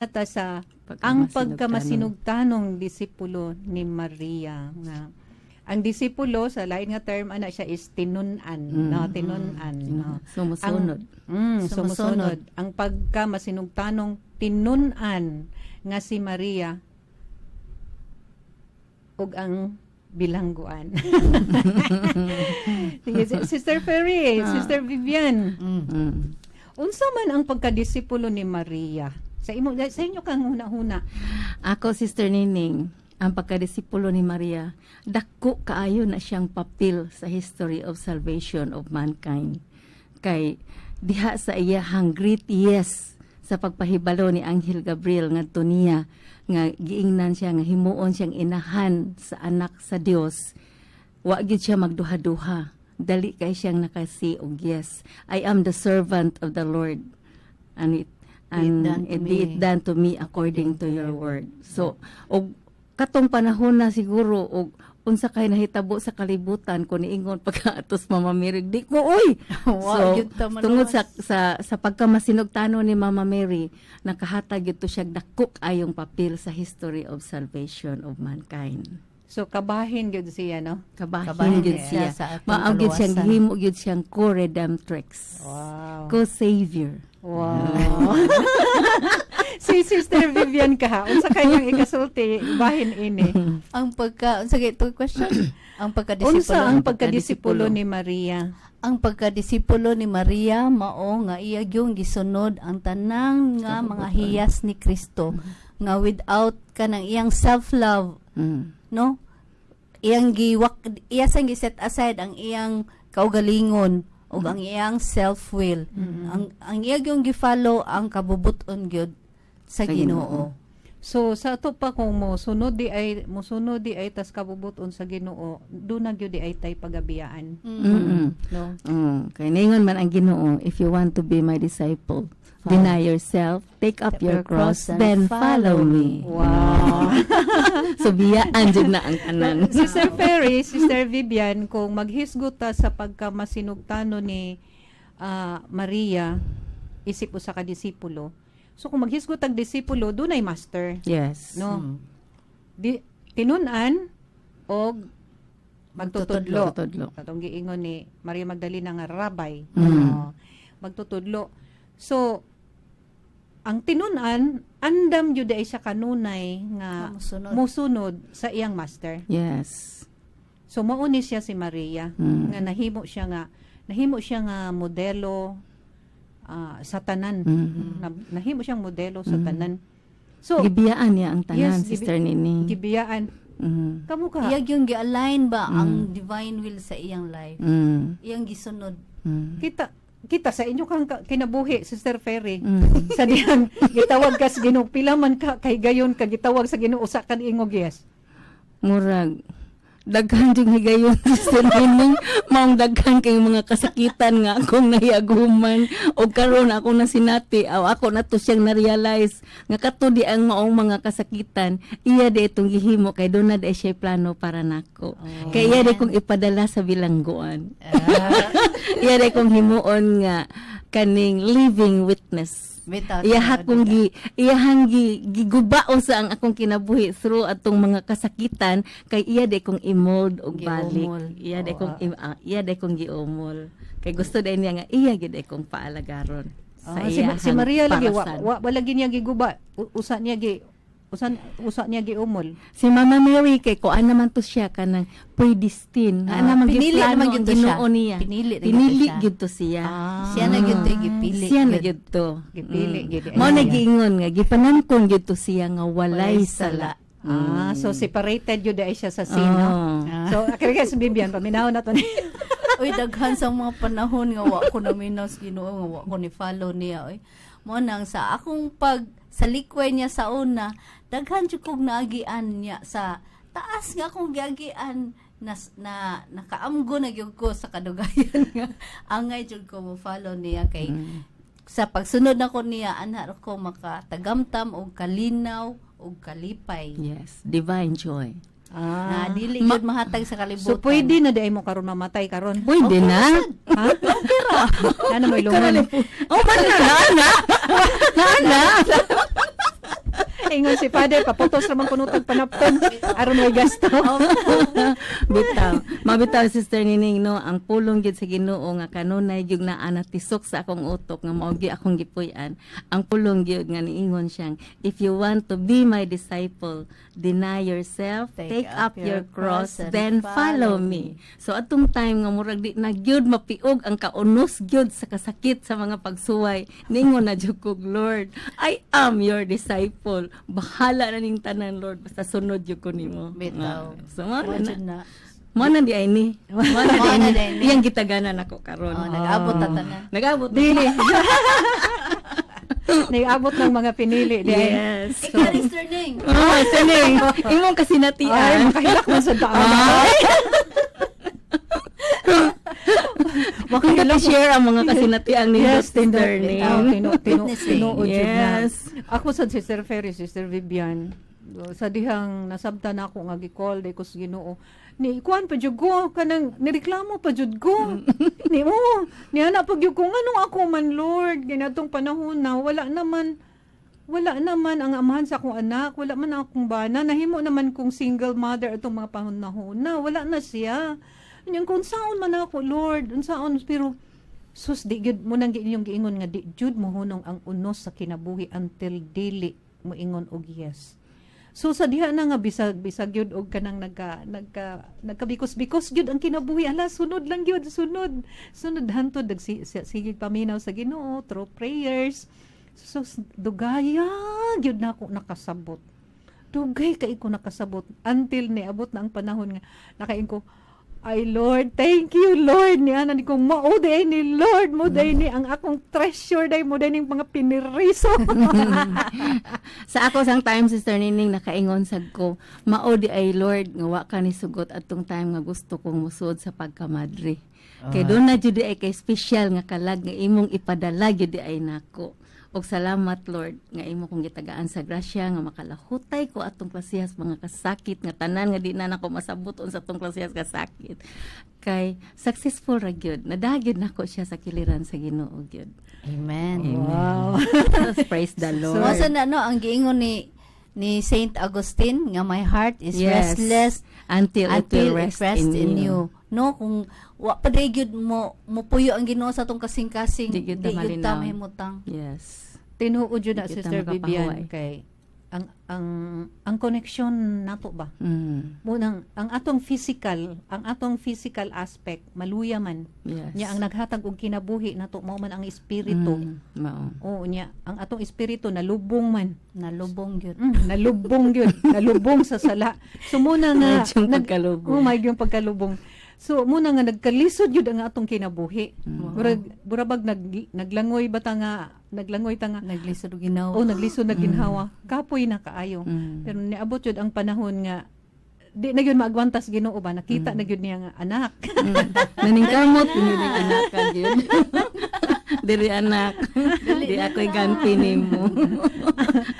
Ta sa ang pagkamasinugtanong disipulo ni Maria nga ang disipulo, sa lain nga term ana siya is tinun-an, no, tinun-an, no? Sumusunod. Ang, Sumusunod. Sumusunod. Ang pagkamasinugtanong tinun-an nga si Maria ug ang bilangguan. Sige, Sister Ferry, Sister Vivian, unsa man ang pagkadisipulo ni Maria? Sa imo, sa inyo kang huna-huna. Ako, Sister Nining, ang pagkadisipulo ni Maria, dako kaayo na siyang papel sa history of salvation of mankind. Kay diha sa iyahang great yes sa pagpahibalo ni Anghel Gabriel ngadto niya nga giingnan siya nga himuon siyang inahan sa anak sa Dios, wa gyud siya magduha-duha. Dali kay siyang nakasi og yes. "I am the servant of the Lord." And Be it done to it me. Be it done to me according to your word. So, og katong panahon na siguro og unsa kay nahitabo sa kalibutan kung niingon pagkaatos Mama Mary, di ko oy. Wa So, gyud ta maluwas. tungod sa pagkamasinugtano ni Mama Mary, nakahatag gyud to siya dako ayong papel sa history of salvation of mankind. So kabahin gyud siya, no? Kabahin, Kabahin gyud siya siya. sa atong Mao gyud siyang kaluwasan. gihimo gyud siyang co-redemptrix. Co-savior. Wow. Si Sister Vivian ka, unsa kayang ikasulti bahin ini? Ang pagka, sige, ito question. Ang pagkadisipulo. Unsa ang pagkadisipulo ni Maria? Ang pagkadisipulo ni Maria mao nga iya gyung gisunod ang tanang nga mga hiyas ni Kristo nga without kanang iyang self-love, no, iyang giwak, iya sang gi-set aside ang iyang kaugalingon ug ang iyang self-will. Ang iya gyung gi-follow ang kabubut-on gyud sa sa Ginoo. So sa ato pa, kung mo sunod di ay tas kabubuton sa Ginoo, duna gyud di ay tay pagabiyaan. No? Kay ningon man ang Ginoo, "If you want to be my disciple, deny yourself, take up your cross, and then follow me." Wow. So biyaan jud na ang tanan. Sister Ferry, Sister Vivian, kung maghisgot ta sa pagkamasinugtano ni Maria isip usa ka disipulo. So kung maghisgot tag disipulo, dunay master. Yes. No? Di, tinun-an og magtutudlo. Tutudlo. Katong giingon ni Maria Magdalena nga rabay. No? Magtutudlo. So ang tinun-an, andam jud ay siya kanunay nga Musunod. musunod sa iyang master. So mao ni siya si Maria nga nahimo siya nga modelo sa tanan. Nahimo siyang modelo sa tanan. So Gibiyaan niya ang tanan, Yes, Sister Nining. Gibiyaan. Kamo ka. Iya gyung gi-align ba ang divine will sa iyang life. Iyang gisunod. Kita kita sa inyo kang kinabuhi, Sister Ferry. Sa dihang gitawag ka sa Ginoo, pila man ka kay gayon ka gitawag sa Ginoo, usa ka niingog yes? Murag daghan jud higayon, Sister Nining, maong daghan kay mga kasakitan nga akong nahiaguman o karon ako na sinati aw ako na to siyang na-realize nga kato di ang maong mga kasakitan, iya di itong gihimo kay doon na di siya plano para nako, kay iya di kong ipadala sa bilangguan, iya di kong himuon nga kaning living witness. Bitaw, Iyaha tinuod kong bitaw. gi iyahang gi gigubao sa ang akong kinabuhi through atong mga kasakitan kay iya di kong i-mold og balik. Giumol. Iya di kong iya di kong giumol. Kay gusto din niya nga iya gid kong paalagaron sa Ah, si, iyahang si Maria lagi wa, parasan. wa, wala gi niya giguba. Usa niya gi usa, usa niya giumol. Si Mama Mary kay kuan naman to siya, kanang predestined. Ah, Na naman pinili giplano naman ang gyud to siya. Ginoo niya. Pinili na gyud to Pinili siya. gyud to siya. Siya na gyud to gipili. Siya na gyud. gyud to. Gipili gyud. Mao na giingon nga gipanangkon gyud to siya nga walay Walay sala. Ah, so separated yun ay siya sa sin, no? Oh. Ah. So, kaya guys, Vivian, paminaw na to ni. Uy, daghan sa mga panahon nga wa ko naminaw sa Ginoo, nga wa ko ni follow niya oy. Mo nang sa akong pag sa likway niya sa una, daghan jud kog naagian niya sa taas nga akong giagian na, na nakaamgo na gyud ko sa kadugayan nga angay jud ko mo follow niya kay sa pagsunod nako niya, ana ra ko makatagamtam og kalinaw og kalipay. Yes, divine joy. Ah. Na dili gyud mahatag sa kalibutan. So, pwede na di ay mo karon mamatay karon. Pwede na. Ha? Ano mo ilungan? Oh, man na na na. Na na. Ingon si Father, paputos raman kuno tag panapton aron may gasto. Bitaw. Mabitaw, Sister Nining, no, ang pulong gyud sa Ginoo nga kanunay gyud naa natisok sa akong utok nga mao gyud akong gipuy-an. Ang pulong gyud nga niingon siyang, "If you want to be my disciple, deny yourself, take up your cross, then follow me." So atong time nga murag di na gyud mapiog ang kaunos gyud sa kasakit sa mga pagsuway, ningon na jud ko, "Lord, I am your disciple. Bahala na ning tanan, Lord, basta sunod jud ko nimo." Bitaw. Nga. So mao Mao na. Jud na. Mao na di ay ni. Mao na di Mao ay na ni. di ay ni. Iyang gitaganan ako karon. Oh, nag-abot ta tanan. Nag-abot. Dili. Nag-abot ng mga pinili di ay. Yes. Ikaw, Sister Ning. Oh, sining. Imong Ay, kasinatian. makahilak man sa daan. Makahilak share ang mga kasinatian ni Yes, Sister tino, Ning. tino, tino, Witnessing. tinuod jud na. Yes. Ako sa Sister Ferry, Sister Vivian, sa dihang nasabtan ako nga gi-call di ko sa Ginoo. Ni kuan pa jud ko kanang nireklamo pa jud ko. Ni oh, ni ana pa gyud ko, nganong ako man, Lord, ginatong panahon na wala naman ang amahan sa akong anak, wala man akong bana, nahimo naman kong single mother atong mga panahon na, wala na siya. Unyang kung saon man ako, Lord, unsaon, pero sus, di gyud mo nang inyong giingon nga di jud mohunong ang unos sa kinabuhi until dili moingon og yes. So sa diha na nga bisag bisag gyud og kanang nagka nagka nagkabikos-bikos gyud ang kinabuhi, ala, sunod lang gyud, sunod sunod hantod nagsi sige paminaw sa Ginoo through prayers. So dugaya gyud na ako nakasabot, dugay kay ko nakasabot until niabot na ang panahon nga nakain ko, "Ay Lord, thank you, Lord." Ni ana ni kong mao day ni Lord mo day ni ang akong treasure day mo day ning mga piniriso. Sa ako sang time, Sister Nining, nakaingon sad ko, "Mao di ay, Lord, nga wa ka ni sugot atong time nga gusto kong musod sa pagkamadre. Kay doon na jud ay kay special nga kalag nga imong ipadala jud ay nako. Og salamat, Lord, nga imo kong gitagaan sa grasya nga makalahutay ko atong klasehas mga kasakit nga tanan nga di na nako masabot unsa atong klasehas kasakit. Kay successful ra gyud. Nadagid nako siya sa kiliran sa Ginoo gyud." Amen. Wow. Praise the Lord. So, mao na no ang giingon ni Saint Augustine nga "My heart is restless until it until will rest it rests in you." No, kung wa pa day gyud mo mupuyo ang Ginoo sa atong kasing-kasing, Di gyud ta di gyud ta malinaw. mahimutang. Yes. Tinuod jud na, Di kita Sister Vivian, makapahuway. kay ang connection nato ba? Munang ang atong physical aspect maluya man. Nya ang naghatag og kinabuhi nato mao man ang espiritu. Mao. Oo, nya ang atong espiritu nalubong man. Nalubong gyud. Nalubong yun. Nalubong sa sala. So muna nga Medyo pagkalubong. Oh my, yung pagkalubong. So muna nga nagkalisod yun ang atong kinabuhi. Murag burabag naglangoy ba ta nga naglangoy ta nga Naglisod og ginawa. Oh, naglisod na ginhawa. Kapoy na kaayo. Pero niabot yun ang panahon nga di na yun maagwantas Ginoo ba, nakita na yun niya nga anak. Naningkamot yun ang anak ka gyud. "Diri anak. Di ako'y ganti nimo.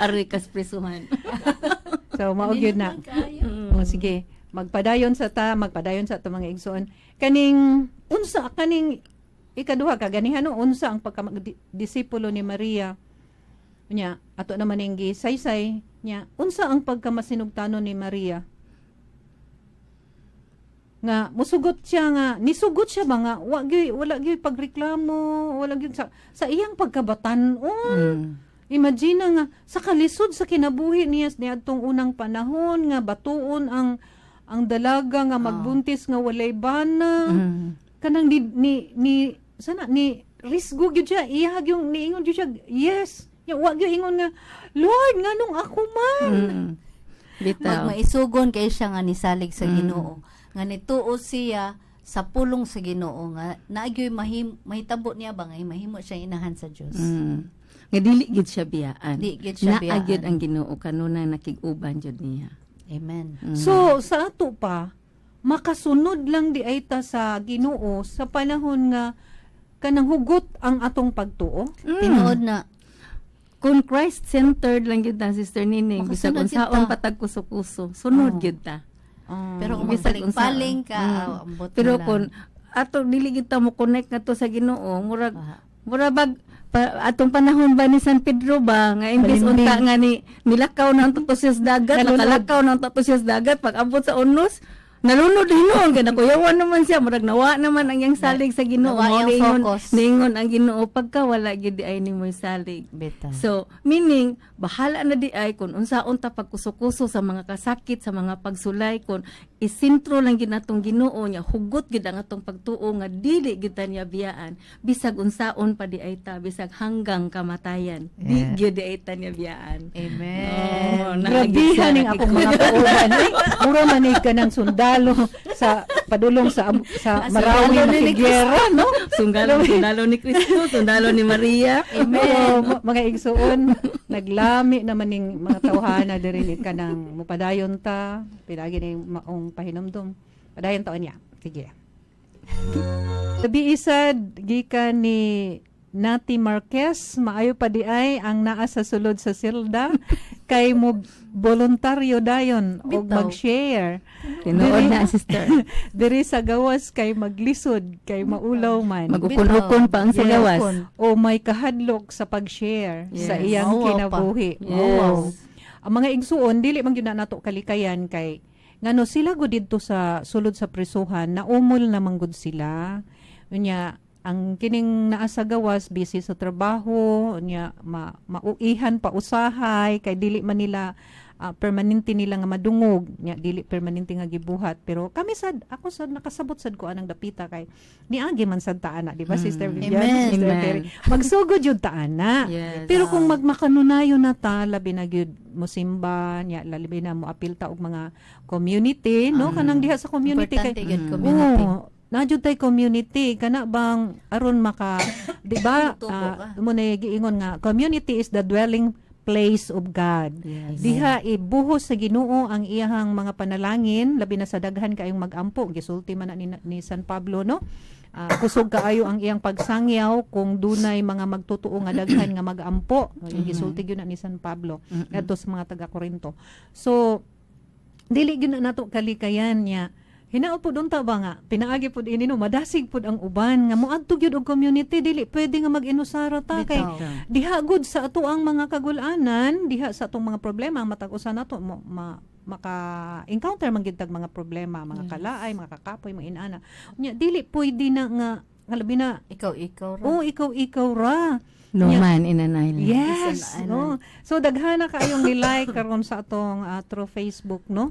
Ari kas prisuhan." So mao gyud na. Oh, sige, magpadayon sa ato mga igsoon. Kaning unsa kaning ikaduha ka ganihan no, unsa ang pagka disipulo ni Maria? Nya, ato naman ning gisaysay nya, unsa ang pagkamasinugtanon ni Maria? Nga musugot siya nga nisugot siya ba nga wa gyud, wala gyud pagreklamo, wala gyud sa iyang pagkabatan-on. Imagine nga sa kalisod sa kinabuhi niya niadtong unang panahon nga batuon ang dalaga nga magbuntis nga walay bana. Kanang ni sana ni risgo gyud siya, iya yung niingon gyud siya, yes. Ya, wa gyud ingon nga, "Lord, nganong ako man?" Bitaw. Magmaisugon kay siya nga nisalig sa Ginoo. Nga nituo siya sa pulong sa Ginoo nga naagyoy mahitabo niya ba nga mahimo siya inahan sa Dios. Nga dili gid siya biyaan. Di gid siya Naa biyaan. gyud ang Ginoo kanunay nakig-uban jud niya. Amen. So sa ato pa, makasunod lang di ay ta sa Ginoo sa panahon nga kanang hugot ang atong pagtuo. Tinuod na. Kung Christ-centered lang gyud ta, Sister Nining, bisag Makasunod gyud unsaon ta. patag kuso-kuso, sunod gyud ta. Pero kung Bisag magpaling-paling ka, unsaon. ambot Pero na lang. kung ato dili gyud ta mo connect ngadto sa Ginoo, murag Ah. Mura bag pa, atong panahon ba ni San Pedro ba nga imbis Balimbing. Unta nga ni nilakaw ng tato siya sa dagat, Nalunod. nakalakaw ng tato siya sa dagat, pag abot sa unos, nalunod hinuon kay nakuyawan naman siya, murag nawa naman ang iyang salig sa Ginoo. Nawa Mao iyang focus. Niingon ang Ginoo, pagka wala gyud di ay nimoy salig. Bitaw. So, meaning, bahala na di ay kung unsaon ta pagkuso-kuso sa mga kasakit, sa mga pagsulay, kung isintro lang gid natong Ginoo niya, hugot gid ang atong pagtuo nga dili gid ta niya biyaan, bisag unsaon pa di ay ta, bisag hanggang kamatayan, di gyud di ay ta niya biyaan. Amen. Oh, naagi Grabihan siya, ning akong mga kauban. Eh. Mura man ni ka ng sundalo sa padulong sa Ah, Marawi sundalo ni makigiyera, no? Sundalo, sundalo ni Kristo, sundalo ni Maria. Amen. Mga igsuon, naglami naman ning mga tawhana diri ni kanang mupadayon ta, pinagi ning maong pahinumdum. Padayon taon niya. Sige. Labi isad gikan ni Nati Marquez, maayo pa di ay ang naa sa sulod sa silda kay mo voluntaryo dayon og Bitaw. mag-share. Tinuod na, sister. Diri sa gawas kay maglisod kay maulaw man. Magukon-ukon pa ang sa Yes. gawas. O may kahadlok sa pag-share sa iyang Mawaw pa. kinabuhi. Yes. Ang mga igsuon dili man gyud na nato kalikayan kay ngano sila gud didto sa sulod sa prisuhan, naumol na man gud sila. Unya ang kining naa sa gawas busy sa trabaho, unya mauihan pa usahay kay dili man nila permanente nila nga madungog, nya dili permanente nga gibuhat, pero kami sad, ako sad, nakasabot sad ko anang dapita kay niagi man sad ta ana, di ba, Sister Vivian, Amen. Sister Amen. Terry? Magsugod jud ta ana. Pero kung magmakanunayon na ta, labi na gyud mo simba nya, labi na mo apil ta og mga community, no, kanang diha sa community kay Importante gyud community. Oo, naa jud tay community kana bang aron maka, di ba? Tubo ka. Mo na giingon nga community is the dwelling place of God. Diha ibuhos sa Ginoo ang iyahang mga panalangin, labi na sa daghan kayong magampo, gisulti man na ni San Pablo, no? Kusog kaayo ang iyang pagsangyaw kung dunay mga magtutuo nga daghan nga magampo. Gisulti gyud na ni San Pablo ngadto sa mga taga Corinto. So dili gyud na nato kalikayan niya. Hinaot pud unta ba nga pinaagi pud ini, no, madasig pud ang uban nga moadto gyud og community, dili pwede nga mag-inusara ta kay Bitaw. diha gud sa ato ang mga kagulanan, diha sa atong mga problema, ang matag usa nato mo maka-encounter man gyud tag mga problema, mga kalaay, mga kakapoy, mga inana. Nya dili pwede na nga nga labi na Ikaw, ikaw ra. Oh, ikaw ikaw ra. No man in an island. Yes. Is an No. So daghana kaayong ni-like karon sa atong through Facebook, no?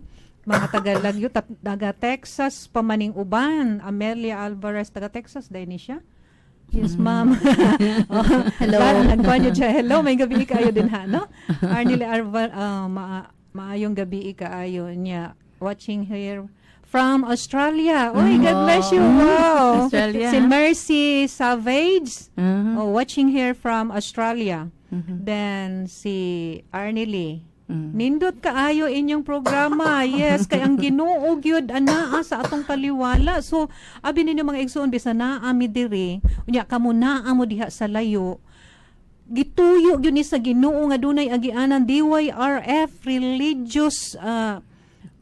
Mga taga Lagyo, taga Texas pa maning uban, Amelia Alvarez, taga Texas dahil ni siya. Yes, ma'am. Oh, Hello. Nagkuhan yun siya. Hello, may gabi kaayo din ha, no? Arnel Arval, maayong gabi kaayo niya. Watching here from Australia. Uy, God bless you. Wow. Australia. Si Mercy Savage. Oh, watching here from Australia. Then si Arnely. Nindot kaayo inyong programa. Yes, kay ang Ginoo gyud anaa sa atong paliwala. So, abi ninyo, mga igsoon, bisan naa mi diri, unya kamo naa mo diha sa layo, gituyo gyud ni sa Ginoo nga dunay agianan DYRF religious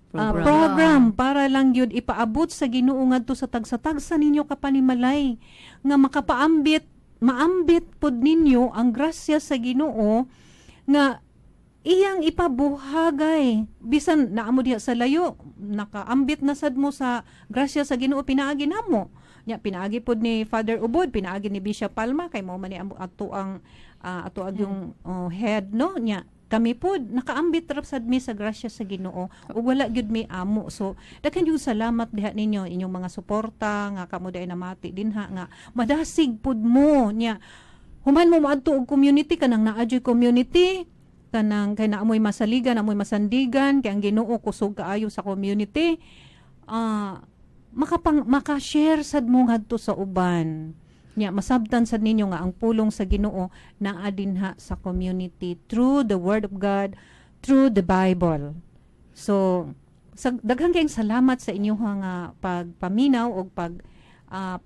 Program. Program para lang gyud ipaabot sa Ginoo ngadto sa tagsa-tagsa ninyo kapanimalay nga makapaambit, maambit pod ninyo ang grasya sa Ginoo nga iyang ipabuhagay bisan naa mo diha sa layo. Nakaambit na sad mo sa grasya sa Ginoo pinaagi namo nya, pinaagi pod ni Father Ubod, pinaagi ni Bishop Palma kay mao man ni ato ang ato ang yung oh, head, no? Nya kami pod nakaambit ra sad mi sa grasya sa Ginoo ug wala gyud mi amo. So daghan gyud salamat diha ninyo, inyong mga suporta nga kamo diay namati dinha nga madasig pod mo nya human mo moadto og community, kanang naa jud community, kanang kay naamoy masaligan, amoy masandigan, kay ang Ginoo kusog kaayo sa community, maka-share sad mo ngadto sa uban. Nya masabtan sad ninyo nga ang pulong sa Ginoo naa dinha sa community through the word of God, through the Bible. So sa daghan kayong salamat sa inyong nga pagpaminaw og pag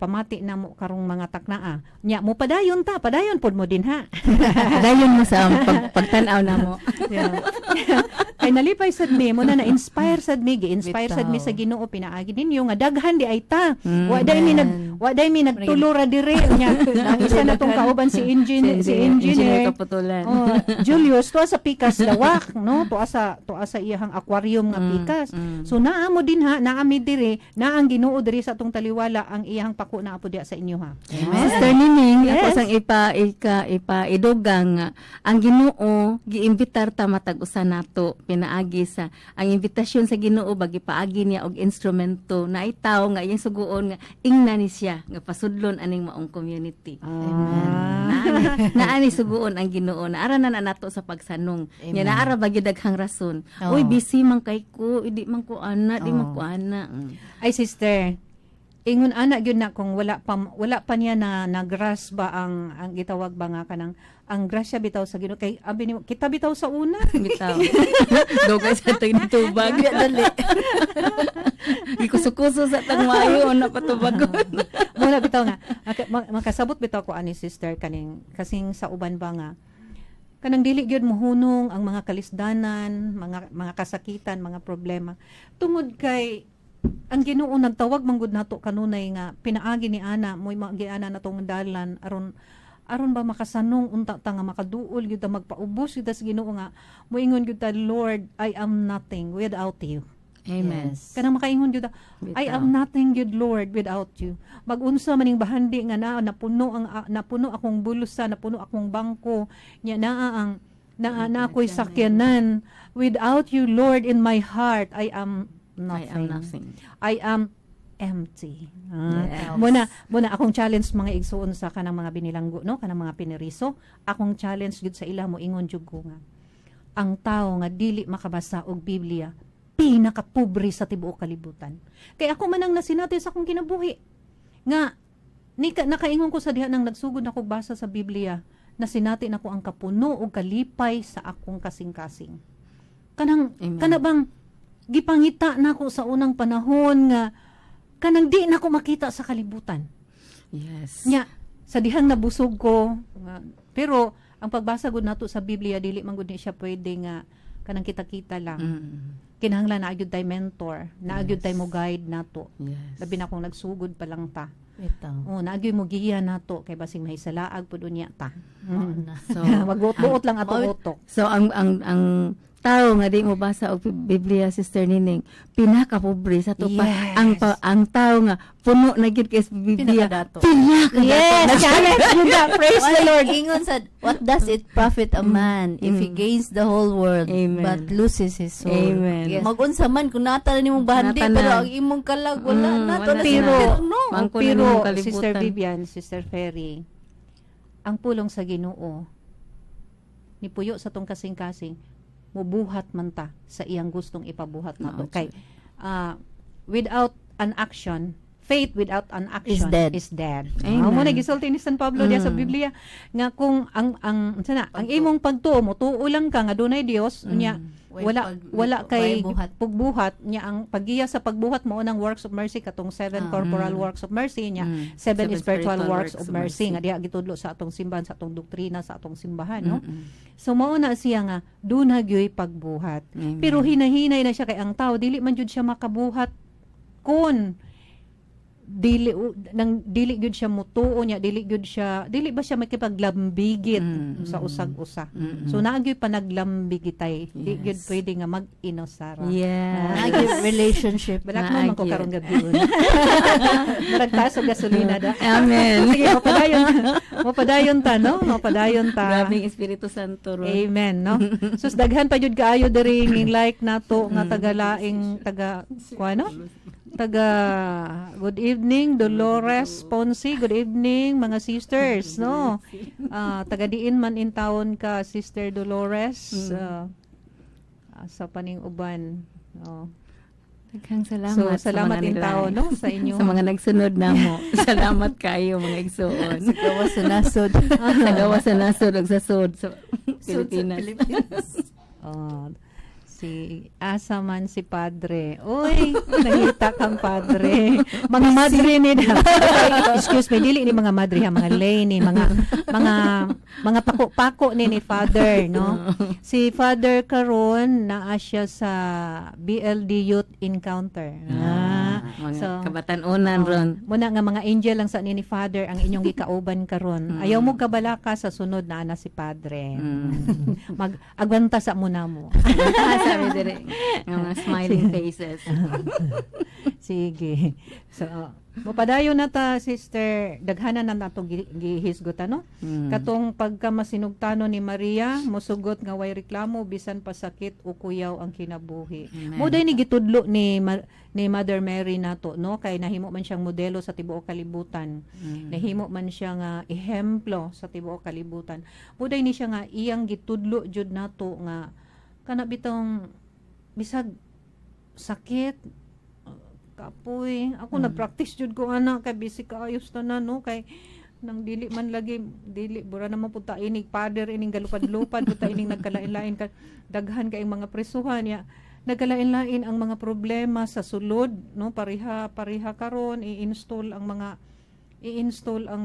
pamati namo karong mga taknaa. Nya mo padayon ta, padayon pod mo din ha. Dayon mo sa pagtan-aw namo. Yeah. Kay nalipay sad mi mo na na-inspire sad mi, gi-inspire sad mi Bitaw. sa Ginoo pinaagi ninyo nga daghan di ay ta. Wa dai mi nag Wa day mi nagtulo ra dire nya. Ang isa na tong kauban, si engineer, si engineer Kaputulan. Oh, Julius, tuwa sa Pikas lawak, no? Tuwa sa iyahang aquarium nga pikas. So naa mo din ha, naa mi dire, naa ang Ginoo diri sa atong taliwala, ang iyahang pako naa po diya sa inyo ha. Sister Nining, ako Yes. sang ipa ika ipa idugang nga ang Ginoo giimbitar ta matag usa nato pinaagi sa ang imbitasyon sa Ginoo ba, gipaagi niya og instrumento na tawo nga iyang suguon nga ingna ni siya nga pasudlon aning maong community. Naa ni suguon ang Ginoo, naara na na nato sa pagsanong. Nya naara ba gyud daghang rason. Oo. Uy, busy man kay ko, di man ko ana, di man ko ana. Ay sister, ingon ana gyud na kung wala pa niya na na-grasp ba ang gitawag ba nga kanang ang grasya bitaw sa Ginoo, kay abi nimo kita bitaw sa una. Bitaw. Dugay sa tubag. Dali. Gikuso-kuso sa tang mayo na patubagon. Muna bitaw nga makasabot bitaw ko ani, sister, kaning kasing sa uban ba nga kanang dili gyud mohunong ang mga kalisdanan, mga kasakitan, mga problema, tungod kay ang Ginoo nagtawag man gud nato kanunay nga pinaagi ni ana mo'y magiana natong dalan aron aron ba makasanong unta ta nga makaduol gyud ta, magpaubos gyud ta sa Ginoo nga moingon gyud ta, "Lord, I am nothing without you." Amen. Yes. Kanang makaingon gyud ta, "I Bitaw. am nothing gyud, Lord, without you." Magunsa maning bahandi nga naa napuno ang napuno akong bulsa, napuno akong bangko, nya naa ang naa na ako'y sakyanan. Without you, Lord, in my heart, I am I nothing. am nothing. I am empty. Yes. Muna akong challenge, mga igsuon, sa kanang mga binilanggo, no, kanang mga pineriso, akong challenge gyud sa ila, mo ingon jud ko nga ang tao nga dili makabasa og Biblia, pinakapobre sa tibuok kalibutan. Kay ako man ang nasinati sa akong kinabuhi nga nakaingon ko sa diha nang nagsugod ako basa sa Biblia, nasinati nako ang kapuno og kalipay sa akong kasing-kasing. Kanang Amen. kana bang gipangita nako sa unang panahon nga kanang di nako makita sa kalibutan. Nya sa dihang nabusog ko pero ang pagbasa gud nato sa Biblia, dili man gud ni siya pwede nga kanang kita-kita lang. Kinahanglan naa gyud tay mentor, naa gyud tay mo guide nato. Labi na kung nagsugod pa lang ta. Bitaw. Oh, naa gyud mo giya nato kay basing mahisalaag pud unya ta. Na. So, Magbuot-buot lang ato utok. So ang tao nga di mo basa og Biblia, Sister Nining, pinakapobre sa tupa. Ang tao nga puno na gyud kay sa Biblia, Pinakadato. pinakadato. Yes, challenge yun na. Praise the Lord. Ingon sa, "What does it profit a man if he gains the whole world Amen. but loses his soul?" Amen. Yes. Magunsa man kung nata na nimong bahandi, Nata na. pero ang imong kalag wala na to wala na. na. Pero, no. Mangko na pero nimong kalibutan. Sister Vivian, Sister Ferry, ang pulong sa Ginoo nipuyo sa tong kasing-kasing, mubuhat man ta sa iyang gustong ipabuhat nato. Oo, Kay without an action, faith without an action is dead. Is dead. Amen. Mao na gisulti ni San Pablo diya sa Biblia nga kung ang unsa na, ang imong pagtuo, motuo lang ka nga dunay Dios, unya Way wala wala kay way buhat. pagbuhat niya. Ang paggiya sa pagbuhat mo nang works of mercy, katong seven corporal works of mercy niya, seven, Seven spiritual works of mercy, nga diha gitudlo sa atong simbahan, sa atong doktrina, sa atong simbahan, no? So mao na siya nga duna gyoy pagbuhat. Amen. Pero hinahinay na siya kay ang tao dili man jud siya makabuhat kun dili nang dili gyud siya mutuo niya, dili gyud siya, dili ba siya makipaglambigit sa usag-usa. So naa gyud panaglambigitay, di gyud pwede nga mag-inosara. Naa gyud relationship. Balak mo man ko Naa gyud. karong gabi. Murag taas og gasolina da. Amen. Sige, mapadayon. Mapadayon ta, no? Mapadayon ta. Grabing Espiritu Santo ron. Amen, no? Sus, daghan pa jud kaayo diri ning like nato nga tagalaing taga kuano? Taga, good evening, Dolores Ponce, good evening, mga sisters, no? Ah, taga diin man in town ka, Sister Dolores, sa paning uban. Oh. Daghang salamat. So sa salamat mga in tao, nilike. no, sa inyo. Sa mga nagsunod namo. Salamat kayo, mga igsoon. Sa gawas sa nasod. Sa gawas sa nasod ug sa sud sa Sud sa Pilipinas. Pilipinas. Oh, si asa man si padre. Uy, nangita kang padre. Mga madre ni da. Excuse me, dili ni mga madre ha, mga lay ni mga pako-pako ni father, no? Si Father karon naa siya sa BLD Youth Encounter. Ah, Mga So, kabatan-unan ron. Muna nga mga angel lang sa ni Father ang inyong gikauban karon. Ayaw mo kabalaka, sa sunod na ana si Padre. Mag agwanta sa muna mo. Sabi dire nga mga smiling faces. Sige. So, mopadayon na ta, sister, daghanan na nato gihisgot, ano? Katong pagka masinugtano ni Maria, mosugot nga way reklamo bisan pa sakit o kuyaw ang kinabuhi. Amen. Mo day ni gitudlo ni Mother Mary nato, no, kay nahimo man siyang modelo sa tibuok kalibutan. Nahimo man siya nga ehemplo sa tibuok kalibutan. Mo day ni siya nga iyang gitudlo jud nato nga kana bitong bisag sakit, kapoy ako, nag-practice jud ko ana kay busy kaayos na, no, kay nang dili man lagi, dili bura naman pud ta inig father ining galupad-lupad pud ta ining nagkalain-lain ka, daghan kay mga presuhan ya, nagkalain-lain ang mga problema sa sulod, no, pareha pareha karon i-install ang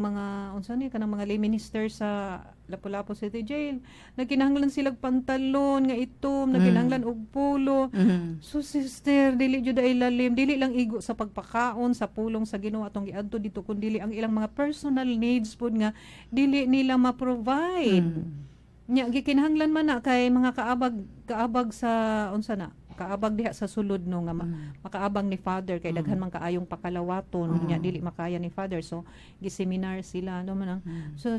mga unsa ni kanang mga lay minister sa Lapu-Lapu City Jail, nagkinahanglan silag pantalon nga itom, nagkinahanglan og polo. So sister, dili jud ay lalim, dili lang igo sa pagpakaon, sa pulong sa Ginoo atong giadto dito, kun dili ang ilang mga personal needs pud nga dili nila ma-provide. Nya gikinahanglan man na kay mga kaabag kaabag sa unsa na, kaabag diha sa sulod, no, nga makaabang ni Father kay daghan man kaayong pakalawaton nya dili makaya ni Father, so giseminar sila, no, man ang so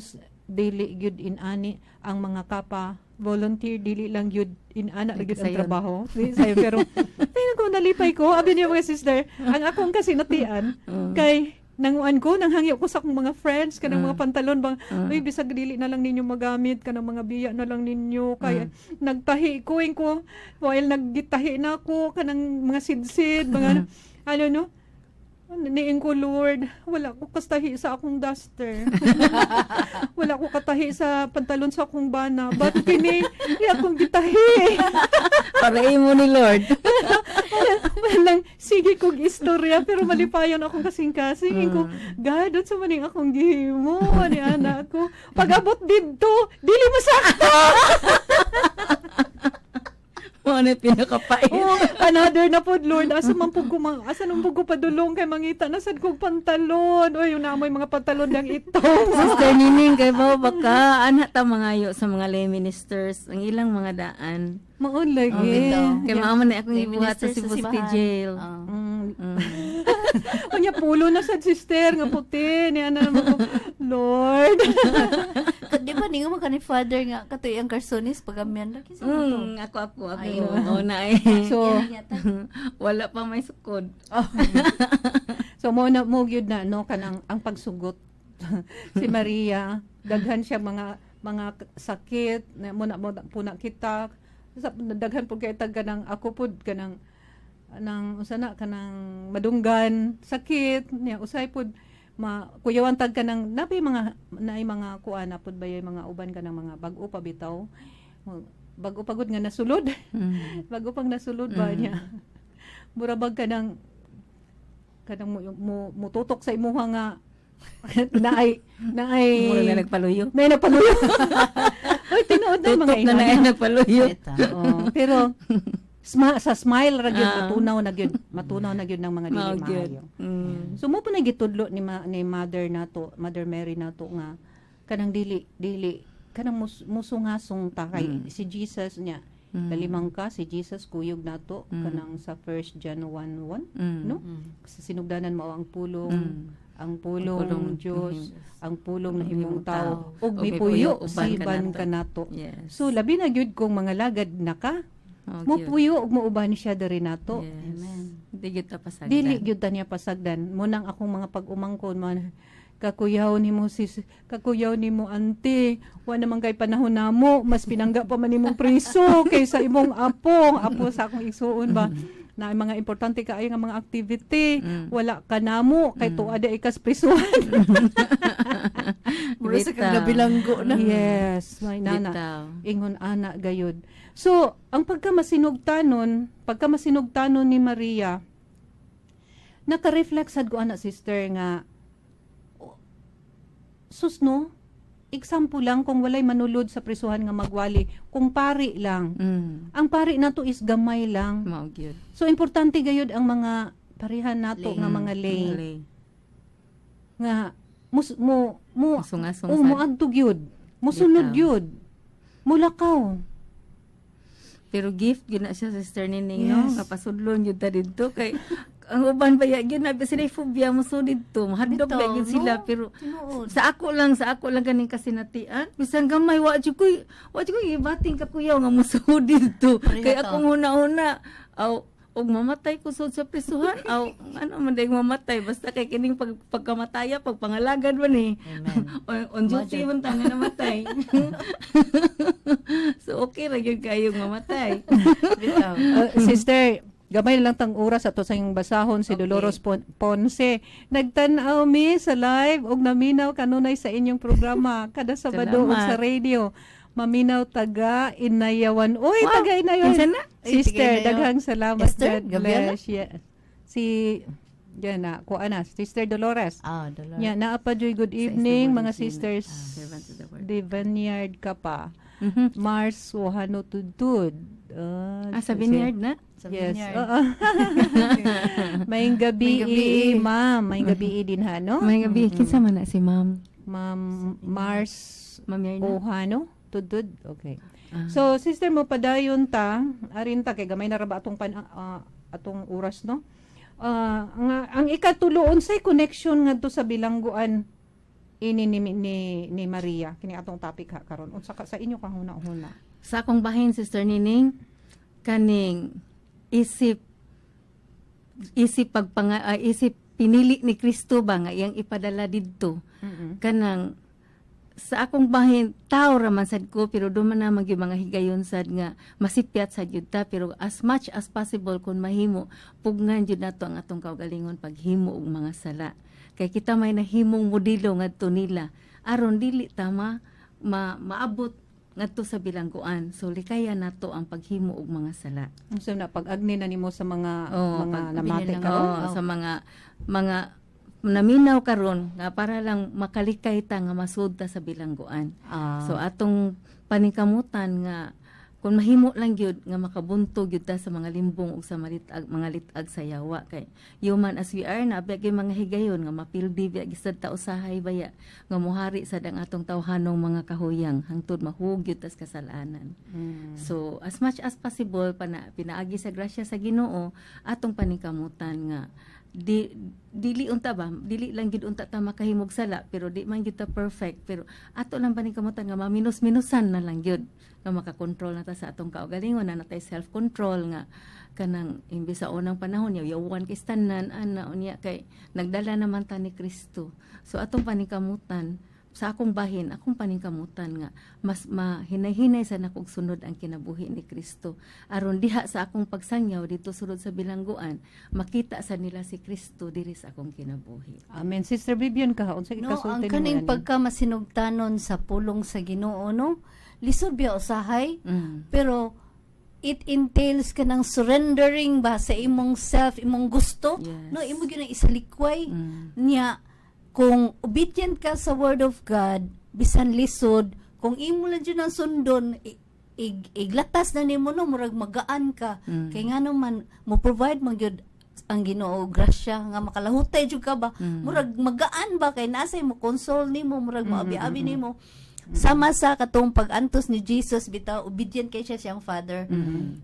dili gyud in ani ang mga kapa volunteer, dili lang gyud in ana gyud ang Sayon. trabaho. Di sayo, pero tingnan ko, nalipay ko abi niyo, mga sister, ang akong kasinatian kay nanguan ko, nanghangyo ko sa akong mga friends kanang mga pantalon bang, "Uy, bisag dili na lang ninyo magamit, kanang mga biya na lang ninyo," kay nagtahi ko, ko while naggitahi na ako kanang mga sidsid, mga ano, no. Niing ko, "Lord, wala ko kastahi sa akong duster. Wala ko katahi sa pantalon sa akong bana. Ba't kini, di akong gitahi?" Para imo ni Lord. Walang, sige kog istorya, pero malipayon akong kasing-kasing. Ko, "God, unsa man ning akong gihimo, ni anak ko?" Pag-abot didto, dili masakto! Mo na pinakapait. Oh, another na pod, "Lord. Asa man pud ko asa man pud ko padulong kay mangita na sad kog pantalon?" Oy, yung naamoy mga pantalon lang ito. Sister Nining, kay ba baka ana ta mangayo sa mga lay ministers ang ilang mga daan. Mao lagi. Oh, bitaw. Kay mao man na akong Lay gibuhat sa ministers Cebu City simbahan. Jail. Ah. Unya pulo na sad, sister, nga puti ni ana naman ko, "Lord." Di ba ningo man ka ni Father nga katoy ang karsonis pagamyan lagi sa to? Ako ako ako. Ay, Oo na eh. So, wala pa may sukod. So mo na mo gyud na, no, kanang ang pagsugot si Maria, daghan siya mga sakit na mo na mo na po na kita sa daghan pud kay tag kanang ako pud kanang nang usa na kanang madunggan sakit niya, usay pud ma kuyawan tag kanang napi mga naay mga kuan na pud bayay mga uban kanang mga bag-o pa bitaw, bag-o pa gud nga nasulod, bago pang nasulod ba niya, mura bag kanang mo mututok sa imuha nga naay naay Mura na nagpaluyo. Naay nagpaluyo. Oy, tinuod na mga Tutok na na ina. nagpaluyo. Oo, pero sa smile ra gyud matunaw na gyud, matunaw na gyud ng mga dili Mao gyud. maayo. So mo po na gitudlo ni Mother nato, Mother Mary nato, nga kanang dili dili kanang musungasong ta kay si Jesus niya. Kalimang ka si Jesus kuyog nato kanang sa 1 John 1:1, no? Sa sinugdanan mao ang pulong, ang pulong, Ang pulong Dios, ang pulong na Ang himong himong tao tao, ug ug mipuyo mipuyo uban siban kanato. kanato. So labi na gyud kung mga lagad na ka, Mao gyud. mupuyo ug muuban siya diri nato. Yes. Amen. Di gyud ta pasagdan. Dili gyud ta niya pasagdan. Mo nang akong mga pag-umangkon man, "Kakuyaw nimo sis, kakuyaw nimo ante, wa naman kay panahon namo, mas pinangga pa man nimong priso kaysa imong apo," apo sa akong igsuon ba, na ang mga importante kaayo nga mga activity, wala ka namo kay tuwa di ikas prisuhan. Mura sa Bitaw. kang nabilanggo na. Yes, may nana. Bitaw. Ingon ana gayud. So, ang pagka masinugtanon ni Maria, naka-reflect sad ko ana, sister, nga oh, sus, no, example lang, kung walay manulod sa prisuhan nga magwali, kung pari lang. Ang pari nato is gamay lang. Mao gyud. So importante gayud ang mga parehan nato Lay. nga mga lay Lay. nga mus, mo mo Masungasong oh, sad. moadto gyud, mosunod Bitaw. gyud, mulakaw. Pero gift gyud na siya, Sister Nining, no? Yes. Nga pasudlon gyud ta didto kay ang uban pa ya gyud na sila phobia mo so didto. Mahadlok Bitaw, ba gyud sila no? pero Tinuod. sa ako lang ganing kasinatian, bisan gamay wa jud koy ibating kakuyaw nga mosuod didto. Pareha Kay ta. akong huna-huna aw og mamatay ko sud sa prisuhan, aw ano man dayong mamatay, basta kay kining pagkamataya pagpangalagad man eh. Amen. On duty man ta nga namatay, so okay ra gyud kayo mamatay. Bitaw. Sister, gamay na lang tang oras ato sa iyong basahon si Okay. Dolores Ponce. Nagtan-aw mi sa live og naminaw kanunay sa inyong programa kada Sabado ug Salamat. sa radio. Maminaw taga Inayawan. Uy, Wow, taga Inayawan. kinsa na? Ay, Sister, taga Inayawan. daghang salamat. Esther God Gabriela? bless. Yeah. Si yan na, kuha na, Sister Dolores. Ah, Dolores. Yeah, naa pa joy, good Sa evening Isla mga Borges, sisters. Servant of the Word. The Vineyard ka pa. Mars Wahano Tudtud. Ah, sa vineyard na? Sa Yes. vineyard. Oo. Maayong gabi, Maayong gabi. Ma'am. Maayong gabi din ha, no? May gabi, kinsa man na si Ma'am? Ma'am Mars Ma'am Yarna? Ohano Tudtud. Okay. Ah. So, sister mo padayon ta, arin ta kay gamay na ra ba atong atong oras, no? Ang ikatulo, unsay connection ngadto sa bilangguan ini ni Maria kini atong topic ha karon? Unsa ka sa inyo kahuna-huna? Sa akong bahin, Sister Nining, kaning isip isip isip pinili ni Kristo ba nga iyang ipadala didto, kanang sa akong bahin, tao ra man sad ko, pero doon man naman gyud mga higayon sad nga masipyat sad gyud ta, pero as much as possible, kung mahimo, pugnan jud nato ang atong kaugalingon paghimo og mga sala, kay kita may nahimong modelo ngadto nila aron dili ta ma maabot ngadto sa bilangguan. So likayan nato ang paghimo og mga sala. Unsa na pag-agni na nimo sa mga Oo, mga namati karon? Oo, sa mga naminaw karon nga para lang makalikay ta nga masud ta sa bilangguan. So atong paningkamutan nga kung mahimo lang gyud nga makabuntog gyud ta sa mga limbong ug sa malitag, mga litag sa yawa, kay human as we are na biya gyud mga higayon nga mapildi biya gisad ta usahay baya nga muhari sad ang atong tawhanong mga kahuyang hangtod mahug gyud tas kasalanan. So as much as possible, pinaagi sa grasya sa Ginoo, atong paningkamutan nga di dili unta ba, dili lang gid unta ta makahimog sala, pero di man gyud ta perfect, pero ato lang paningkamutan nga maminus-minusan na lang gyud nga makakontrol na ta sa atong kaugalingon, na natay self control nga kanang imbes sa unang panahon yawan kay tanan ana, unya kay nagdala naman ta ni Kristo. So atong paningkamutan, sa akong bahin, akong paningkamutan nga mas mahinay-hinay sa nakog sunod ang kinabuhi ni Kristo aron diha sa akong pagsangyaw dito sulod sa bilangguan, makita sa nila si Kristo diri sa akong kinabuhi. Amen. Sister Vivian ka, unsa No, ikasulti ang nimo kaning ani? pagka masinugtanon sa pulong sa Ginoo, no? Lisod biya usahay, pero it entails kanang surrendering ba sa imong self, imong gusto, no? Imo gyud ang isalikway. Niya kung obedient ka sa word of God, bisan lisod, kung imo lang jud ang sundon, iglatas na nimo, no, murag magaan ka. Kay ngano man mo provide man gyud ang Ginoo grasya nga makalahutay jud ka ba. Murag magaan ba kay nasa mo console nimo, murag maabi-abi nimo. Sama sa katong pag-antos ni Jesus bitaw, obedient kay siya siyang Father.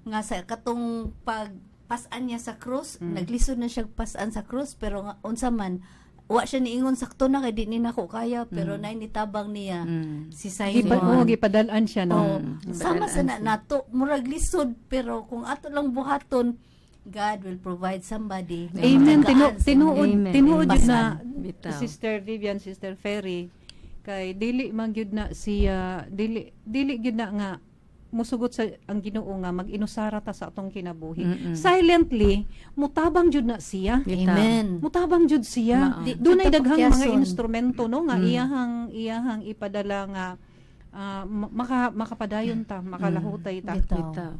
Nga sa katong pag pas-an niya sa krus, naglisod na siya pas-an sa krus, pero nga, unsa man, wa siya niingon, "Sakto na kay di ni nako kaya," pero nay nitabang niya si Simon. Oh, gipadal-an siya, no? Oh, sama sa na nato, murag lisod, pero kung ato lang buhaton, God will provide somebody nga Amen. matagaan sa Tinuod, Amen. tinuod yun na, Bitaw. Sister Vivian, Sister Ferry, kay dili man gyud na siya, dili dili gyud na nga musugot sa ang Ginoo nga mag-inusara ta sa atong kinabuhi. Silently, mutabang jud na siya. Bitaw. Amen. Mutabang jud siya. Mao. Dunay Kita daghang mga pakyason. instrumento, no, nga iyahang ipadala nga makapadayon ta, makalahutay ta. Bitaw. Bitaw.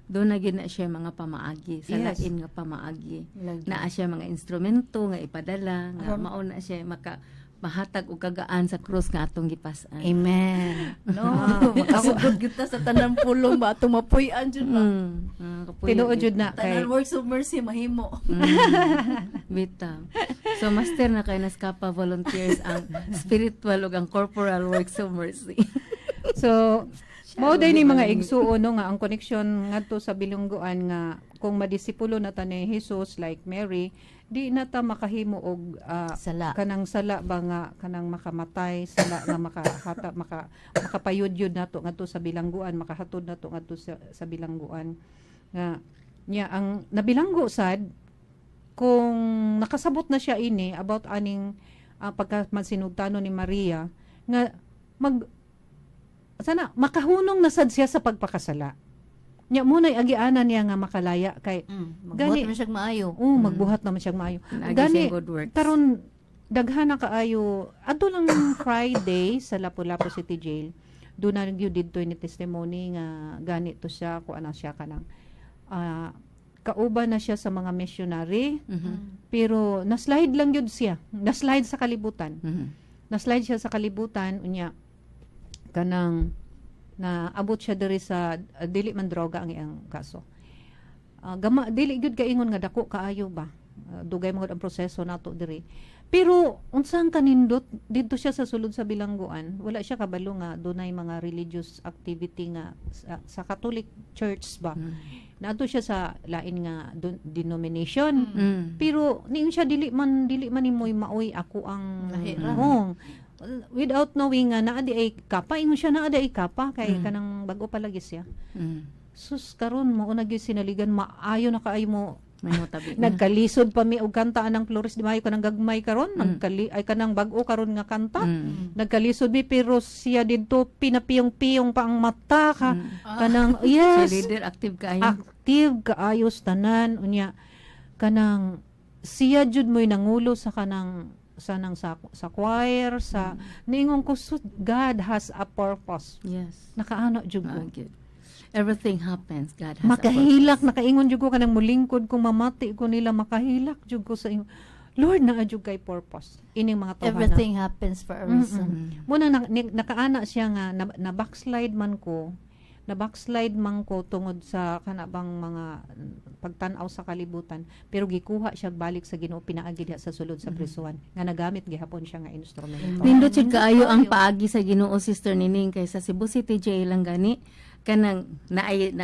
Doon na gyud na siya mga pamaagi, sa lain nga pamaagi. Lagi. Naa siya mga instrumento nga ipadala nga Aron- mao na siya maka Mahatag og kagaan sa krus nga atong gipas-an. Amen. No, makasugod kita sa tanan pulong ba atong mapuy-an jud ba. Kapuyo Tinuod gyud. Jud na kay Tanan works of mercy mahimo. Bitaw. So master na kay nas Kapa volunteers ang spiritual ug ang corporal works of mercy. So, mao day ni mga igsuon, no, nga ang connection ngadto sa bilangguan nga kung madisipulo na ta ni Jesus like Mary, di na ta makahimo og Sala. Kanang sala ba nga kanang makamatay, sala nga makahata, makapayudyod nato ngadto sa bilangguan, makahatod nato ngadto sa bilangguan. Nga niya ang nabilanggo sad kung nakasabot na siya ini about aning pagka mansinugtano ni Maria nga mag sana makahunong na sad siya sa pagpakasala. Nya muna'y agianan niya nga makalaya kay Magbuhat Gani- man siya maayo. Oh, magbuhat naman siya maayo. Naagi Gani, siyang good works. karon daghan na kaayo adto lang Friday sa Lapu-Lapu City Jail. Doon na gyud didto ni testimony nga gani to siya kuan na siya kanang kauban na siya sa mga missionary, pero naslide lang gyud siya. Naslide sa kalibutan. Naslide siya sa kalibutan, unya kanang na abot siya diri sa dili man droga ang iyang kaso. Gama dili gyud kaingon nga dako kaayo ba. Dugay man gud ang proseso nato diri. Pero unsang kanindot didto siya sa sulod sa bilangguan, wala siya kabalo nga dunay mga religious activity nga sa Catholic Church ba. Naadto siya sa lain nga denomination. Pero niingon siya, dili man nimoy maoy ako ang Lahi ra. Oo. Without knowing nga naa di ay kapa, ingon siya naa di ay kapa kay kanang bago pa lagi siya. Sus, karon mo una gyud sinaligan, maayo na kaayo mo. May motabi na. Nagkalisod pa mi og kanta anang Flores de Mayo, kanang gagmay karon, nagkali ay kanang bag-o karon nga kanta. Nagkalisod mi, pero siya didto pinapiyong-piyong pa ang mata ka kanang So yes, leader active kaayo. Active kaayos tanan. Unya kanang siya jud mo'y nangulo sa kanang sa nang sa choir sa niingon ko, so God has a purpose. Nakaano jud ko. Ah, good. Everything happens. God has a Makahilak, purpose. nakaingon jud ko kanang mulingkod ko, mamati ko nila, makahilak jud ko sa ingon, Lord, naa jud kay purpose ining mga tawhana. Everything happens for a reason. Muna na, nakaana siya nga na backslide man ko, na backslide man ko tungod sa kana bang mga pagtan-aw sa kalibutan, pero gikuha siya balik sa Ginoo pinaagi diha sa sulod sa prisuhan nga nagamit gihapon siya nga instrumento. Nindot jud kaayo ang paagi sa Ginoo, Sister Nining, kay sa Cebu City Jail lang gani kanang naay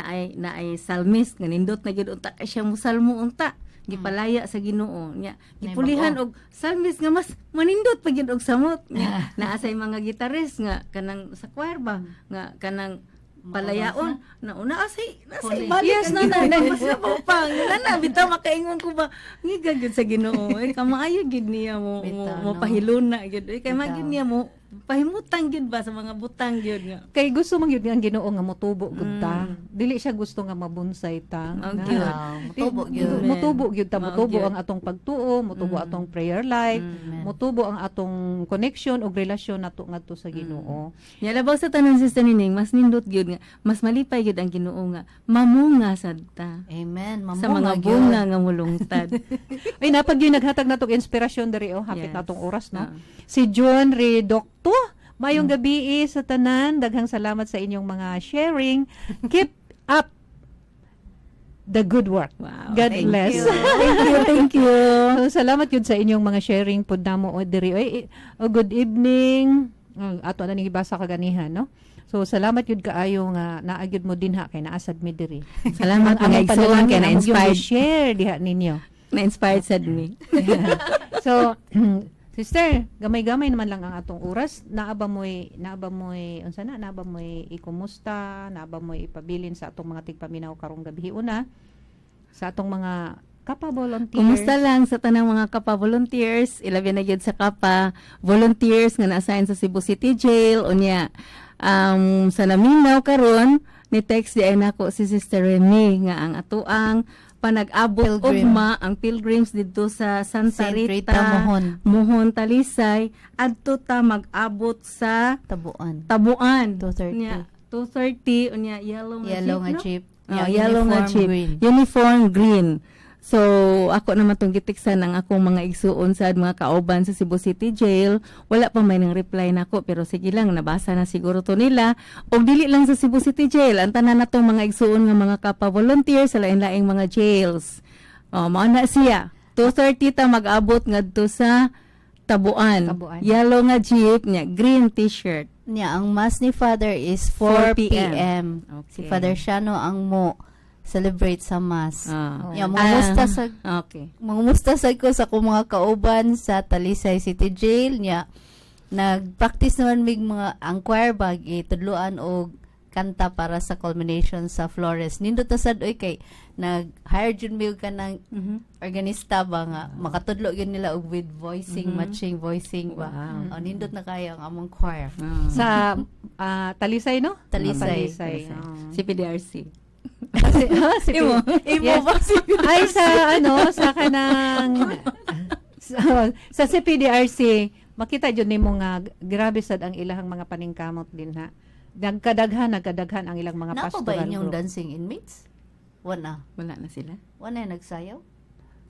psalmist nga nindot na gyud unta kay siya musalmo, unta gipalaya sa Ginoo nya, gipulihan og psalmist nga mas manindot pa gyud og samot nya. Naa say mga gitarist nga kanang sa choir ba nga kanang palayaon na una asay Huli. balik Yes, ang na, Ginoo. na. Mas labaw pa nga na bitaw makaingon ko ba, ngiga gyud sa Ginoo eh, kamaayo gyud niya mo mo, Bitaw, mo no? pahiluna gyud eh, kay Bitaw. magyud niya mo pahimutang gyud ba sa mga butang gyud nga. Kay gusto man gyud ang Ginoo nga motubo gud ta. Dili siya gusto nga mabunsay ta. Oh, Na- gyud. Wow, mutubo gyud. Amen. Mutubo gyud ta, Mao mutubo gyud. ang atong pagtuo, mutubo atong prayer life, Amen. mutubo ang atong connection ug relasyon nato ngadto sa Ginoo. Nya labaw sa tanan, Sister Nining, mas nindot gyud nga mas malipay gyud ang Ginoo nga mamunga sad ta Amen. sa Mamunga mga gyud. bunga nga mulungtad. Ay, napag yun naghatag natong inspirasyon diri oh, hapit Yes. natong oras, no. Ah. Si John Redocto, mayong gabi sa tanan. Daghang salamat sa inyong mga sharing. Keep up the good work. Wow. God Thank bless. you. Thank you, thank you. So, salamat yun sa inyong mga sharing pud namo o diri. Oy, oh, good evening. Oh, ato na ning ibasa kaganihan, no? So salamat yun kaayo nga naa gyud mo dinha kay naasad mi diri. Salamat Ang mga among igsoon panalangin kay amo gyud na-inspired. share diha ninyo. Na-inspired sad mi. So, sister, gamay-gamay naman lang ang atong oras. Naa ba mo'y unsa na, naa ba mo'y ikumusta, naa ba mo'y ipabilin sa atong mga tigpaminaw karong gabi una, sa atong mga Kapa volunteers? Kumusta lang sa tanang mga Kapa volunteers, ilabi na gyud sa Kapa volunteers nga na-assign sa Cebu City Jail. Unya sa naminaw karon ni text di ay nako si Sister Remy nga ang atuang panag-abot Pilgrim. ugma ang pilgrims didto sa Santa Saint Rita, Rita Mohon. Mohon Talisay, adto ta mag-abot sa Tabuan. Tabuan. 2:30. Unya, 2:30, unya yellow nga Yellow jeep, nga no? jeep. Oh, Yeah, yellow nga uniform jeep. green. Uniform green. So ako naman tong gitiksan ang akong mga igsuon sa mga kauban sa Cebu City Jail. Wala pa may nang reply nako, pero sige lang, nabasa na siguro to nila. Og dili lang sa Cebu City Jail, ang tanan natong mga igsuon nga mga kapa volunteer sa lain-laing mga jails. Oh, mao na siya. 2:30 ta mag-abot ngadto sa Tabuan. Tabuan. Yellow nga jeep niya, green T-shirt. Niya, ang mass ni Father is 4 4 p.m. p.m. Si Okay. Father Shano ang mo celebrate sa mass. Ah. Nya, mangumusta sa mangumusta sa ko sa akong mga kauban sa Talisay City Jail niya. Nag-practice naman mig mga ang choir bag itudloan og kanta para sa culmination sa Flores. Nindot na sad oy kay nag-hire jud mi og kanang organista ba nga makatudlo gyud nila og with voicing, matching voicing ba. Oh, nindot na kayo ang among choir. Sa Talisay, no? Talisay. Talisay. Talisay. Oo. Si PDRC. Si Imo. Imo Yes. ba si Ay, sa ano, sa kanang sa CPDRC, makita jud nimo nga grabe sad ang ilahang mga paningkamot din ha. Nagkadaghan, nagkadaghan ang ilang mga Naa pa pastoral ba inyong group. dancing inmates? Wala. Wala na sila. Wala na nagsayaw?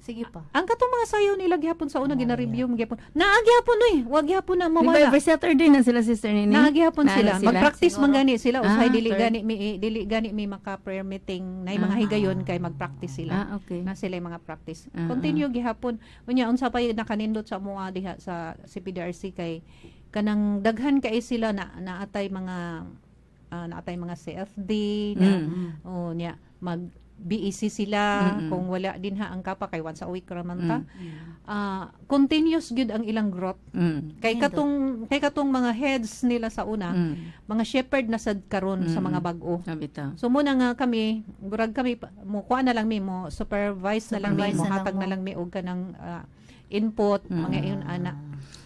Sige pa. Ang katong mga sayaw nila gihapon sa una, gina-review mo gihapon. Naa gihapon oy, wa gihapon na Di ba mawala. every Saturday na sila, Sister Nini? Naa gihapon Naa sila. na sila? Mag-practice man Siguro. gani sila usahay dili third. gani mi dili gani mi maka prayer meeting na mga higayon kay mag-practice sila. Ah, okay. Na sila yung mga practice. Ah. Continue gihapon. Unya, unsa pa yung nakanindot sa mua diha sa CPDRC kay kanang daghan kay sila na naatay mga CFD na oh niya mag BEC sila kung wala din ha ang kapa kay once a week ra man ta. Continuous gyud ang ilang growth. Kay Nindot. katong mga heads nila sa una, mga shepherd na sad karon sa mga bag-o. Ah, bitaw. So muna nga kami, murag kami mo kuha na lang mi, mo supervise na lang mi, Supervise mo na lang hatag mo. na lang mi og kanang input, mga iyon ana.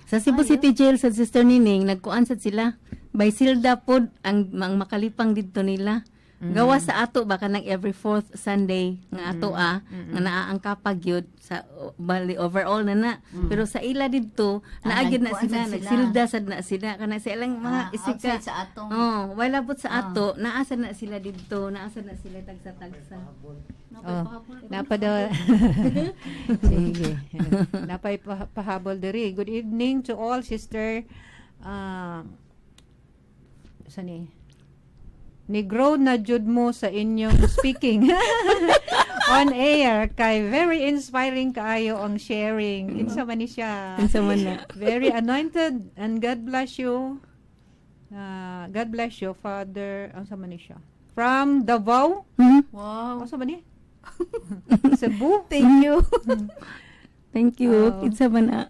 Sa Cebu City Jail sa Sister Nining, nagkuan sad sila. By Silda pod ang makalipang didto nila. Gawa sa ato ba kanang every fourth Sunday nga ato nga naa ang kapag yun sa bali overall na na. Pero sa ila didto naa gyud na nagkuan sila, sad sila. nagsilda sad na sila kana sa ilang mga isig outside ka. sa atong Oh, wala pud sa ato, naa sad na sila didto, naa sad na sila tagsa-tagsa. Oh, napa daw. Sige. Napay pahabol diri. Good evening to all, sister. Sani? Ni-grow na jud mo sa inyong speaking on air kay very inspiring kaayo ang sharing. Kinsa man ni siya? Kinsa man na? Very anointed and God bless you. God bless you, Father. Ang sa man ni siya? From Davao. Wow. Ang sa man ni? Cebu. Thank you. Thank you. Oh. Kinsa man na?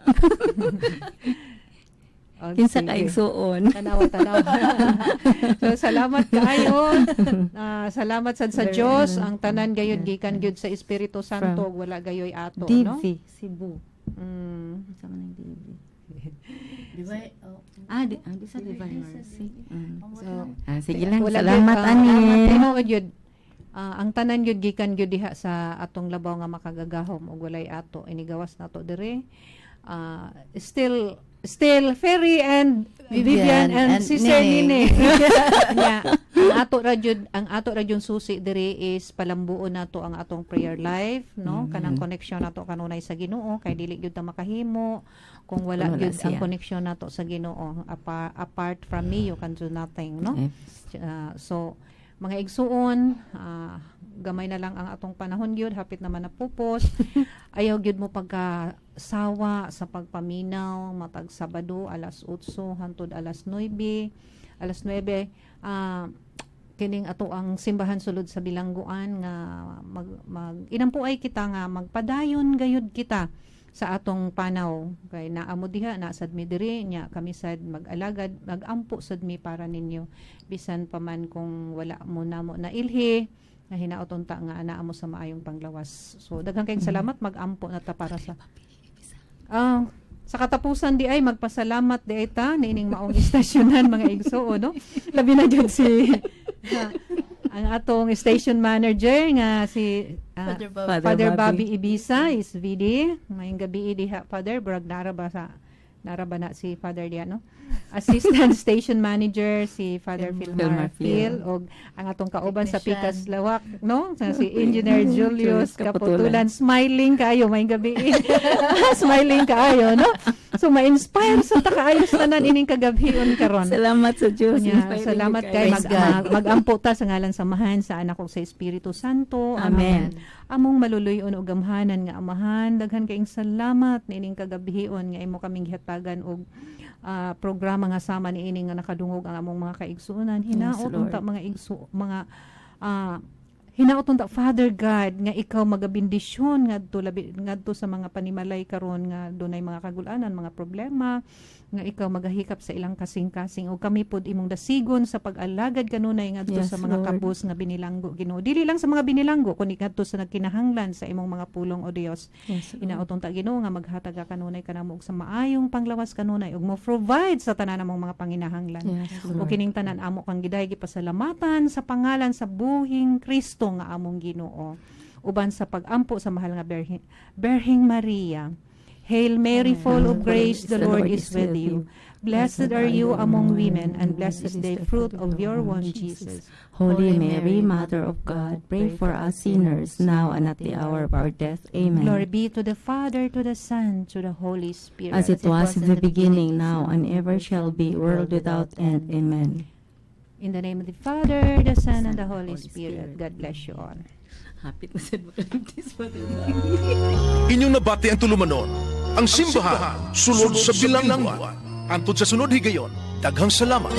Oh, Kinsa sige. ka igsuon? Tanawa, tanawa. So, salamat kaayo. Salamat sad sa Very, Dios. ano, Ang tanan gayud gikan gyud sa Espiritu Santo, From wala gayoy ato, no? DV, Cebu. Kinsa man ang DV? Di ba? Oh. Ah, di sa Divine Mercy. So, Ah, sige lang. wala Salamat, gyud, ani. Tinuod yun. Ang tanan yun gikan gyud diha sa atong labaw nga makagagahom ug walay ato inigawas nato dire. Still Ferry and Vivian, Vivian and, and Sister Nene. Nene. Nya, ang ato ra jud susi diri is palambuon nato ang atong prayer life, no? Kanang connection nato kanunay sa Ginoo kay dili gyud ta makahimo kung wala Kung wala gyud ang siya. connection nato sa Ginoo. Apart from me, you can do nothing, no? Eh, So mga igsuon, gamay na lang ang atong panahon gyud, hapit naman na pupos. Ayaw gyud mo pagka sawa sa pagpaminaw matag Sabado alas 8 hantod alas 9, alas 9, kining ato ang simbahan sulod sa bilangguan nga mag, mag inampuay kita nga magpadayon gayud kita sa atong panaw kay naa mo diha na sad mi diri nya kami sad mag-alagad, magampo sad mi para ninyo bisan pa man kung wala mo namo na ilhi na hinaot unta nga anaa mo sa maayong panglawas. So daghang kayong salamat, magampo na ta para sa katapusan di ay magpasalamat di ay ta niining maong istasyonan, mga igsuon, no? Labi na jud si ang atong station manager nga si Father Bob. Father Father Bobby. Bobby Ibiza is VD. Maayong gabi diha, Father. Burag nara ba sa Nara ba na si Father diya, no? Assistant Station Manager si Father Philmar Philmar Phil Phil. Og ang atong kauban sa Technician. Pikas Lawak, no? Si Engineer Julius Julius Kaputulan. Kaputulan. Smiling kaayo may gabi. Smiling kaayo, no? So ma-inspire sa ta kaayo sa tanan ining kagabhion karon. Salamat sa Diyos. Nya, Inspiring salamat kayo. kay Praise God. Mag-ampo ta sa ngalan sa Amahan, sa Anak ug sa Espiritu Santo. Amen. Among maluluyon og gamhanan nga Amahan, daghan kaayong salamat niining kagabhion nga imo kaming gihatagan og programa nga sama niini nga nakadungog ang among mga kaigsuonan. Hinaot Yes, Lord. unta mga igso mga hinaot unta, Father God, nga ikaw magabendisyon ngadto, labi ngadto sa mga panimalay karon nga dunay mga kagulanan, mga problema, nga ikaw magahikap sa ilang kasing-kasing ug kami pod imong dasigon sa pag-alagad kanunay ngadto Yes, sa mga Lord. kabus nga binilanggo, Ginoo, dili lang sa mga binilanggo kundi ngadto sa nagkinahanglan sa imong mga pulong, o Dios. Yes, Lord. Hinaot unta, Ginoo, nga maghatag ka kanunay kanamo og sa maayong panglawas kanunay ug mo provide sa tanan namong mga panginahanglan. Yes, O Lord. kining tanan amo kang giday gipasalamatan sa pangalan sa buhing Kristo nga among Ginoo, uban sa pag-ampo sa mahal nga Berhing Maria. Hail Mary, full of grace, the Lord is with you. Blessed are you among women, and blessed is the fruit of your womb, Jesus. Holy Mary, Mother of God, pray for us sinners, now and at the hour of our death. Amen. Glory be to the Father, to the Son, to the Holy Spirit. As it was in the beginning, now, and ever shall be, world without end. Amen. In the name of the Father, the Son, and the Holy Holy Spirit. Spirit. God bless you all. Hapit na sa makalimtis pa. Inyong nabati ang tulumanon, ang simbahan, sulod sa bilangguan. Hantod sa sunod higayon, daghang salamat.